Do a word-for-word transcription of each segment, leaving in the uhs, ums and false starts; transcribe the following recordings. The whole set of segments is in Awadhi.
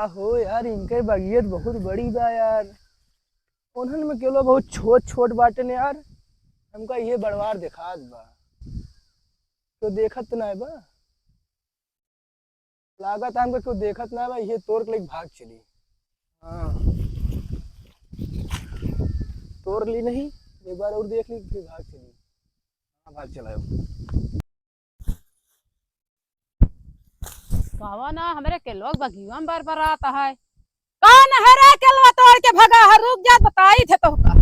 हो यार, इनके बगियत बहुत बड़ी बा यार। उन्हन में केलो बहुत छोट छोट बाटे न यार। हमका ये बड़वार देखात बा, तो देखत तो ना बा। लागत हमका केहू देखत ना बा, ये तोड़ के लेके भाग चली। हाँ, तोड़ ली नहीं, एक बार और देख ली, फिर भाग चली। हाँ, भाग चला। कहवा ना हमरे केलवा के बगिया में बरबरात है। कौन है रे केलवा तोड़ के भगा है? रुक जा, बताई थे तोहका।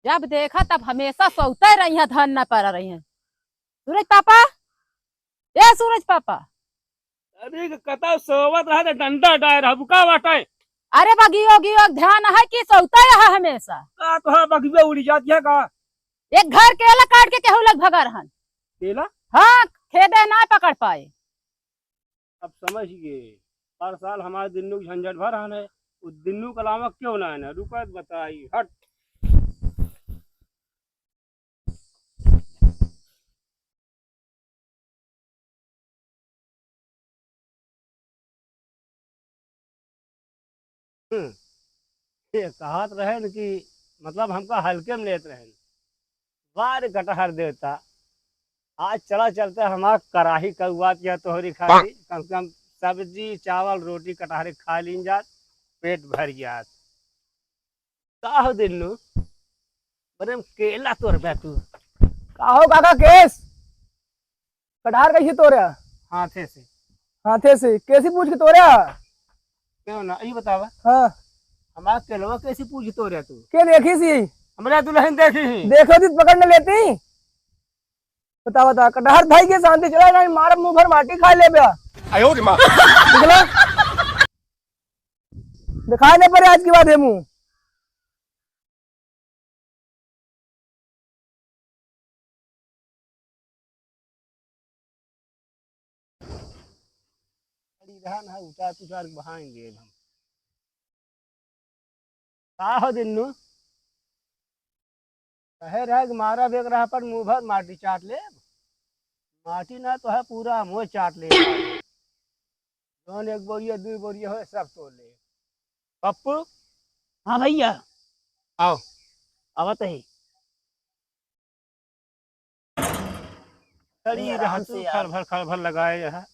जब देखा तब हमेशा सौते रही है, धन न पड़ा रही है। सूरज पापा, ए सूरज पापा। अरे कतौ सोवत रहा त डंडा डाय रहा, बुका बाटे। अरे बगियो गियो ध्यान है कि सौते रहा हमेशा। का तोहरा बगिया उड़ी जाती है का? एक घर केला काट के केहू लग भगा रहन। केला? हाँ, खेदे ना पकड़ पाए। अब समझ गए, हर साल हमारे दिन्नू की झंझट भर हन है, वो दिन्नू के अलावा क्यों ना है ना, रुका त बताई, हट। हम्म, ये कहत रहन कि मतलब हमका हल्के में लेत रहन। वाह रे कटहर देवता, आज चला चलते हमार कराही कउआत या तोहरी खातिर, कम से कम सब्जी, चावल, रोटी, कटहरी खा लीन जात, पेट भर जात। का हो दिन्नू, बड़े में केला तोड़ बे तू। का हो काका केस? कटहर कैसे तोड़े? हाथे से। हाथे से? कैसी पूछ के तोड़े? क्यों ना, ये बतावा। हाँ। हमारा केलवा कैसी पूछ के तोड़े तू? के देखी सी? हमरा दुल्हन देखी ही। देखो दी पकड़ न लेती। बता, बता, कटहर भाई के शांति चला, नहीं मारब मुंह भर माटी खा लेबे। आयो रे माँ। निकला। दिखाई नहीं पड़े आज की बात है मुंह। बड़ी रहन है, उतार पुचार के बहाएंगे हम। का हो दिन्नू? कहे रहे कि मारा बेग रहा पर मुंह भर माटी चाट ले। माटी ना तो है, पूरा मुंह चाट ले। जौन एक बोरिया, दुई बोरिया होए, सब तोड़ ले। पप्पू। हाँ भैया। आओ। आवत है। खड़ी अरे रहा आराम तू, से यार। खड़ भर, खड़ भर लगाए यहाँ।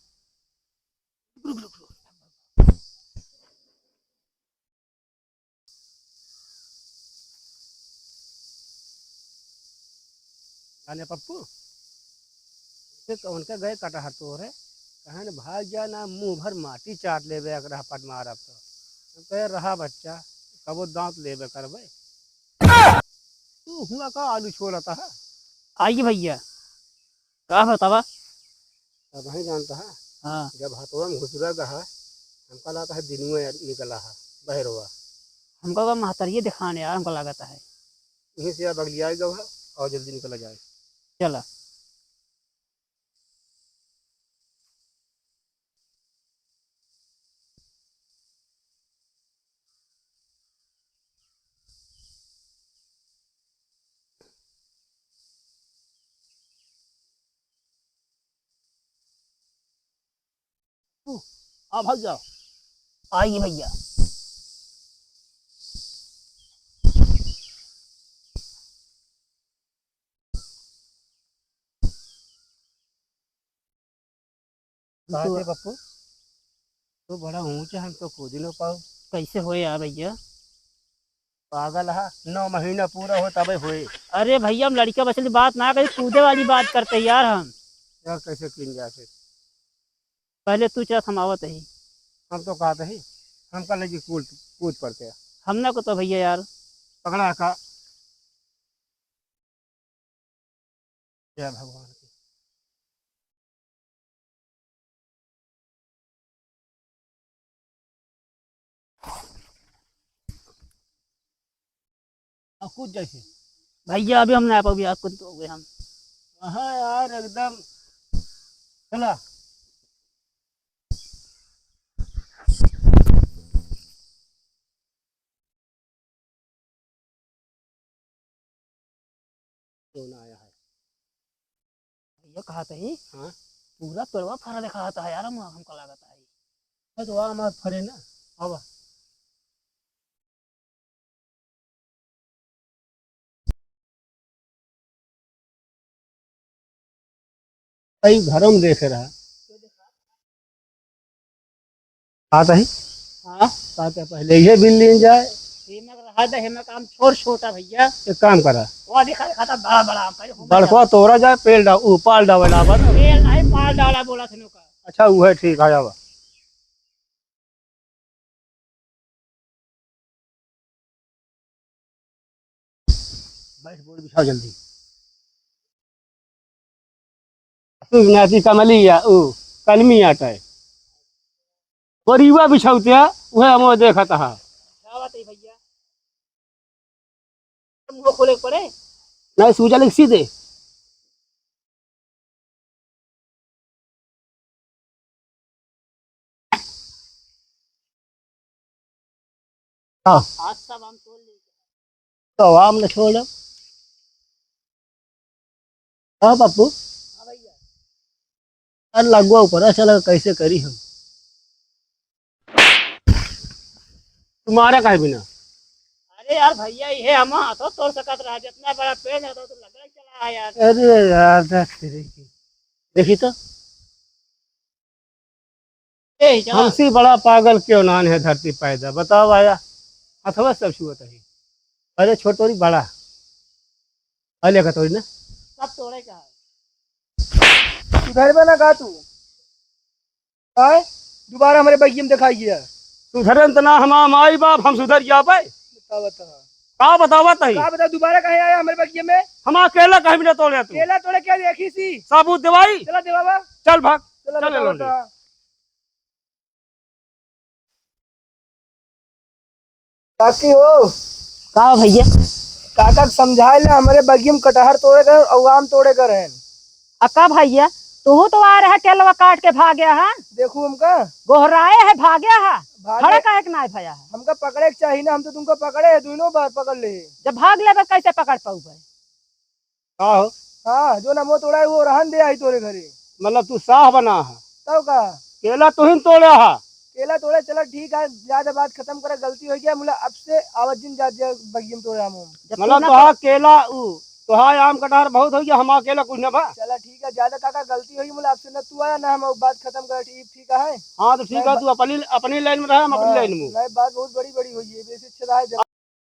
जाने पप्पू, ये कौन के गए कटहर तोरे? कहे न भाग जा ना, मुंह भर माटी चाट लेबे, अगर हपट मारब तो। हम कहे, "रहा बच्चा, कबो दांत लेबे करबे।" तू हुआ का आलू छोड़ता है? आइए भैया, का बतावा? अब नहीं जानता है। हाँ। जब हथवा में घुसुरा गहा, हमका लगता है दिनुआ निकला है, बहरवा। हमका का महतरिये दिखाने यार, हमका लगता है। यहीं से अब अगली आई गवा और जल्दी निकला जाए। चला। आ भाग जाओ। आइए भैया। कहाँ तो थे पप्पू? तो बड़ा ऊंचा, हम तो कूद ही न पाओ। कैसे होए यार भैया? पागल हा, नौ महीना पूरा हो तबे होए। अरे भैया, हम लड़का बच्चा की बात ना करी, कूदे वाली बात करते यार हम। यार कैसे कीन जाते? पहले तू चल, हम आवत ही। हम तो कहते ही, हम कर लेगी कूद, कूद पड़ते हैं। हमने को तो भैया यार। पकड़ा का। जय भगवान की। अब कूद जैसे। भैया, अभी हम ना पाओ, अभी कूद हो गए हम। हाँ यार, एकदम। चला। क्यों ना आया है? भैया, कहा तही? हाँ। पूरा पेड़वा फरा देखात है यार, हम, हमका लागत है। है तो आम आज फरे ना। आवा। भाई घरम देखे रहा। हाँ सही। हाँ। का क्या पहले ये बिल लीन जाए? हेमक रहा था, हेमक आम छोर छोटा भैया। एक काम करा। वो देखा, देखा था बड़ा, बड़ा आम, भाई, हो बड़को गया। तोरा जाए, पेल डाव, ऊ पाल डावे लावा ना। पेल नहीं, पाल डाला बोला थे का। अच्छा, वो है, ठीक, आ जावा। बैठ, बोर्ड बिछाओ जल्दी। तू नाती कमलिया, ऊ, कलमी आटा है। बोरिया बिछौतिया, उहे हमो देखत हा। क्या बात है भैया? मुंह खोले के पड़े? नहीं, सूजा लिख सीधे। हाँ। आज सब हम तोड़ लेंगे। तो आम न छोड़। हाँ पप्पू। हाँ भैया। अरे लगवा ऊपर, अच्छा लगा, कैसे करी हम? तुम्हारा काहे बिना? अरे यार भैया, ये हम हाथों तोड़ सकत रहा, जितना बड़ा पेड़ है तो लकड़ा चला है यार। अरे यार, देख तेरे की। देखी तो। ए, चला। हमसे बड़ा पागल क्यों नान है धरती पैदा, बताओ आया। हथवा सब छुअत है। अरे छोटोरी बड़ा। अरे कटोरी ना। सब तोड़े का है। सुधरबे ना का तू? आए? दोबारा हमरे बगिया में दिखाई गया। सुधरन त ना हमार माई बाप, हम सुधर जाबे। बता, बता। का बतावत है? का बता, दोबारा काहे आया हमरे बगिया में? हम अकेला कहीं भी ना तोड़े तू। केला तोड़े क्या देखी सी? सबूत देवाई? चला देवावा। चल भाग। चला चल बता, ले लो बता। काकी हो। का भैया? काका के समझाए ले, हमरे बगिया में कटहर तोड़े कर और आम तोड़े कर हैं। आ का भैया, तू तो आ रहा केलवा काट के भाग्या है। देखू हमका। गोहराए है भाग्या है। भागे। खड़ा काहे के नाय भया है? हमका पकड़े के चाही ना, हम तो तुमका पकड़े है, दोनों बार पकड़ ले। जब भाग लेबे कैसे पकड़ पाऊबे? का हो? हाँ, जो ना मो तोड़ा है वो रहन दे आई तोरे घरे। मतलब तू साह बना है। तब का? केला तुहिन तोड़ा है। केला तोड़े, चला ठीक है, ज्यादा बात खत्म करा, गलती हो गया, मुला अब से आवत जिन जा, जा बगिया में तोड़े आम हम। जब मतलब तू ना तोहार केला उ, तोहार आम कटहर बहुत हो गया, हमार केला कुछ ना बा। चला ठीक है, ज्यादा काका गलती हो गई, मुला अब से ना तू आया ना हम, अब बात खत्म करा, ठीक, ठीक है। हाँ तो ठीक नहीं है, बा-, तू अपनी, अपनी लाइन में रहे, हम अपनी हाँ, लाइन में। नहीं, बात बहुत बड़ी, बड़ी हुई है, बेसी अच्छा रहा है, जब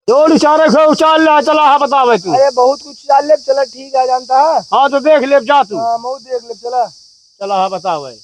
जोड़ उचारे से उचार ले, चला हा बतावे तू। अरे बहुत कुछ उचार ले, चला ठीक है, जानता है। हाँ तो देख ले, जा तू। हाँ, मऊ देख ले, चला। चला हा बतावे।